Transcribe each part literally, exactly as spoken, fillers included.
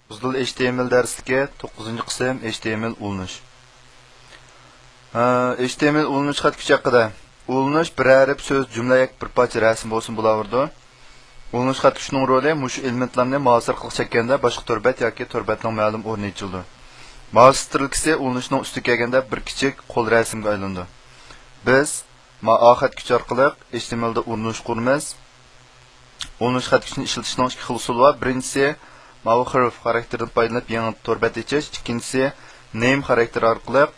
ئۇزدۇل ئېچ تى ئېم ئېل دەرسلىكى، توققۇزىنچى قىسىم، ئېچ تى ئېم ئېل ئۇلىنىش. ھە، ئېچ تى ئېم ئېل ئۇلىنىش خەت كۈچى ھەققىدە. ئۇلىنىش بىر ھەرپ، سۆز، جۈملە ياكى بىر پارچە رەسىم بولسۇن بولاۋېرىدۇ. ئۇلىنىش خەت كۈچىنىڭ رولى مۇشۇ ئېلېمېنتلارنى مائۇس ئارقىلىق چەككەندە باشقا تور بەت ياكى تور بەتنىڭ مەلۇم ئورنى ئېچىلىدۇ. مائۇس سترېلكىسى ئۇلىنىشنىڭ ئۈستىگە كەلگەندە بىر كىچىك قول رەسىمگە ئايلىنىدۇ. بىز ما ئا خەت كۈچى ئارقىلىق ئېچ تى ئېم ئېلدا ئۇلىنىش قۇرىمىز. ئۇلىنىش خەت كۈچىنى ئىشلىتىشنىڭ ئىككى خىل ئۇسۇلى بار. بىرىنچىسى، ماۋۇ خەرپ خاراكتېرىدىن پايدىلىنىپ يېڭى تور بەت ئېچىش. ئىككىنچىسى، نېيم خاراكتېرى ئارقىلىق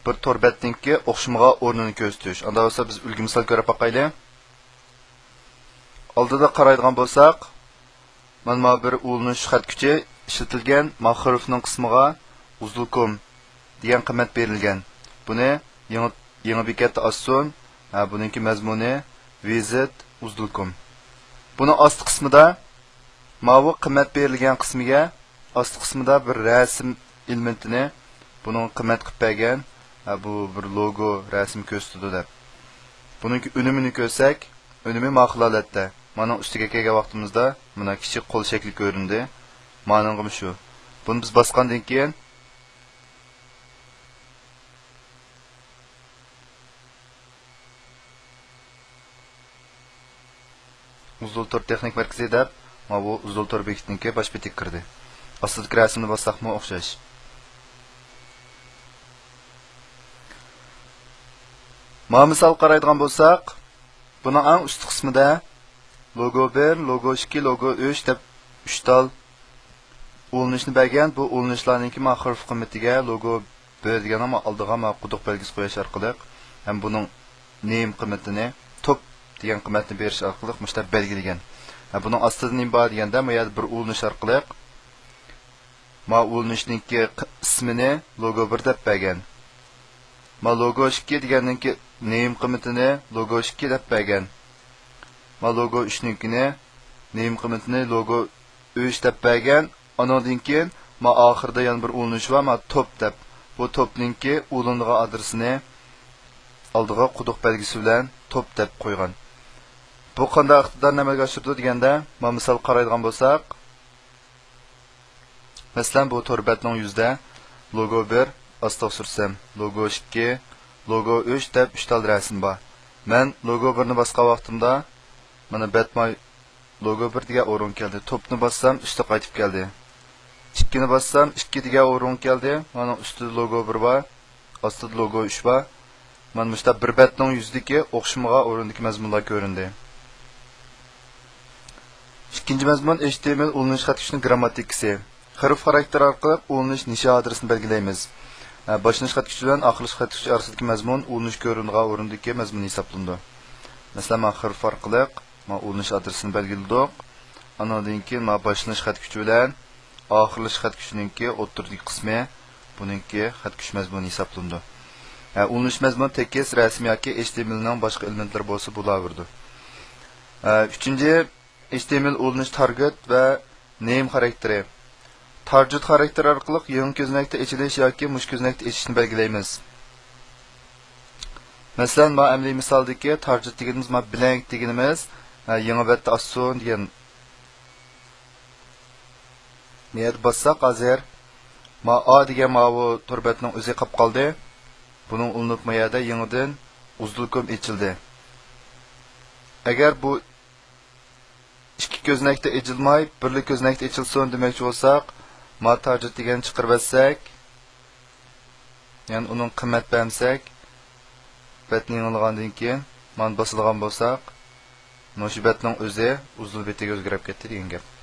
بىر تور بەتنىڭكى ئوخشىمىغان ئورنىنى كۆرسىتىش. ئاندا بولسا بىز ئۈلگە مىسال كۆرۈپ باقايلى. ئالدىدا قارايدىغان بولساق، مانا ما بىر ئۇلىنىش خەت كۈچى ئىشلىتىلگەن، ما خەرپنىڭ قىسمىغا ئۇزدۇل كوم دېگەن قىممەت بېرىلگەن. بۇنى يېڭى، يېڭى بېكەتتە ئاچسۇن. ھە، بۇنىڭكى مەزمۇنى ۋىزىت ئۇزدۇل كوم. بۇنىڭ ئاستى قىسمىدا ماۋۇ قىممەت بېرىلگەن قىسمىگە، ئاستى قىسمىدا بىر رەسىم ئېلېمېنتىنى بۇنىڭ قىممەت قىلىپ بەرگەن. ھە، بۇ بىر لوگو رەسىمى كۆرسىتىدۇ دەپ. بۇنىڭكى ئۈنۈمىنى كۆرسەك، ئۈنۈمى ماقۇل ھالەتتە. مانىڭ ئۈستىگە كەلگەن ۋاقتىمىزدا مانا كىچىك قول شەكلى كۆرۈندى. مانىڭغىمۇ شۇ. بۇنى بىز باسقاندىن كېيىن ئۇزدۇل تور تېخنىك مەركىزى دەپ، ماۋۇ ئۇزدۇل تور بېكىتىنىڭكى باش بېتىگە كىردى. ئاستىدىكى رەسىمنى باسساقمۇ ئوخشاش. ما مىسال قارايدىغان بولساق، بۇنىڭ ئەڭ ئۈستى قىسمىدا لوگو بىر، لوگو ئىككى، لوگو ئۈچ دەپ ئۈچ تال ئۇلىنىشنى بەرگەن. بۇ ئۇلىنىشلارنىڭكى ما خەرپ قىممىتىگە لوگو بىر دېگەن ما ئالدىغا ما قۇدۇق بەلگىسى قويۇش ئارقىلىق ھەم بۇنىڭ نېيم قىممىتىنى، توپ دېگەن قىممەتنى بېرىش ئارقىلىق مۇشۇنداق بەلگىلىگەن. ھە، بۇنىڭ ئاستىدا نېمە بار دېگەندە، ما يەردە بىر ئۇلىنىش ئارقىلىق ما ئۇلىنىشنىڭكى ق-، ئىسمىنى لوگو بىر دەپ بەرگەن. ما لوگو ئىككى دېگەننىڭكى نېيم قىممىتىنى لوگو ئىككى دەپ بەرگەن. ما لوگو ئۈچنىڭكىنى نېيم قىممىتىنى لوگو ئۈچ دەپ بەرگەن. ئانىڭدىن كېيىن ما ئاخىرىدا يەنە بىر ئۇلىنىش بار، ما توپ دەپ. بۇ توپنىڭكى ئۇلىنىدىغان ئادرېسىنى ئالدىغا قۇدۇق بەلگىسى بىلەن توپ دەپ قويغان. بۇ قانداق ئىقتىدارنى ئەمەلگە ئاشۇرىدۇ دېگەندە، ما مىسال قارايدىغان بولساق، مەسىلەن، بۇ تور بەتنىڭ يۈزىدە لوگو بىر، ئاستىغا سۈرسەم، لوگو ئىككى، لوگو ئۈچ دەپ ئۈچ تال رەسىم بار. مەن لوگو بىرنى باسقان ۋاقتىمدا، مانا بەت ما لوگو بىر دېگەن ئورۇنغا كەلدى. توپنى باسسام، ئۈستىگە قايتىپ كەلدى. ئىككىنى باسسام، ئىككى دېگەن ئورۇنغا كەلدى. مانىڭ ئۈستىدە لوگو بىر بار، ئاستىدا لوگو ئۈچ بار. مانا مۇشۇنداق بىر بەتنىڭ يۈزىدىكى ئوخشىمىغان ئورۇندىكى مەزمۇنلار كۆرۈندى. ئىككىنچى مەزمۇن، ئېچ تى ئېم ئېل ئۇلىنىش خەت كۈچىنىڭ گىرامماتىكىسى. خەرپ خاراكتېرى ئارقىلىق ئۇلىنىش نىشان ئادرېسىنى بەلگىلەيمىز. ھە، باشلىنىش خەت كۈچى بىلەن ئاخىرلىنىش خەت كۈچى ئارىسىدىكى مەزمۇن ئۇلىنىش كۆرۈنىدىغان ئورۇندىكى مەزمۇن ھېسابلىنىدۇ. مەسىلەن، مانا خەرپ ئارقىلىق مانا ئۇلىنىش ئادرېسىنى بەلگىلىدۇق. ئانىڭدىن كېيىن مانا باشلىنىش خەت كۈچى بىلەن ئاخىرلىشىش خەت كۈچىنىڭكى ئوتتۇرىدىكى قىسمى بۇنىڭكى خەت كۈچ مەزمۇنى ھېسابلىنىدۇ. ھە، ئۇلىنىش مەزمۇن تېكىست، رەسىم ياكى ئېچ تى ئېم ئېلنىڭ باشقا ئېلېمېنتلىرى بولسا بولاۋېرىدۇ. ھە، ئۈچىنچى، ئېچ تى ئېم ئېل ئۇلىنىش تارگېت ۋە نېيم خاراكتېرى. تارگېت خاراكتېرى ئارقىلىق يېڭى كۆزنەكتە ئېچىلىش ياكى مۇشۇ كۆزنەكتە ئېچىشنى بەلگىلەيمىز. مەسىلەن، ما ئەمەلىي مىسالدىكى تارگېت دېگىنىمىز، ما بلەنك دېگىنىمىز، ھە، يېڭى بەتتە ئاچسۇن دېگەن. ما يەردە باسساق ھازىر، ما ئا دېگەن ماۋۇ تور بەتنىڭ ئۆزى قاپ قالدى. بۇنىڭ ئۇلىنىپ ما يەردە يېڭىدىن ئۇزدۇل كوم ئېچىلدى. ئەگەر بۇ ئىككى كۆزنەكتە ئېچىلماي، بىرلا كۆزنەكتە ئېچىلسۇن دېمەكچى بولساق، ما تارگېت دېگەننى چىقىرىۋەتسەك، يەنى ئۇنىڭ قىممەت بەرمىسەك، بەتنى يېڭىلىغاندىن كېيىن، مانا باسىدىغان بولساق، مۇشۇ بەتنىڭ ئۆزى ئۇزدۇل بېتىگە ئۆزگىرىپ كەتتى دېگەن گەپ.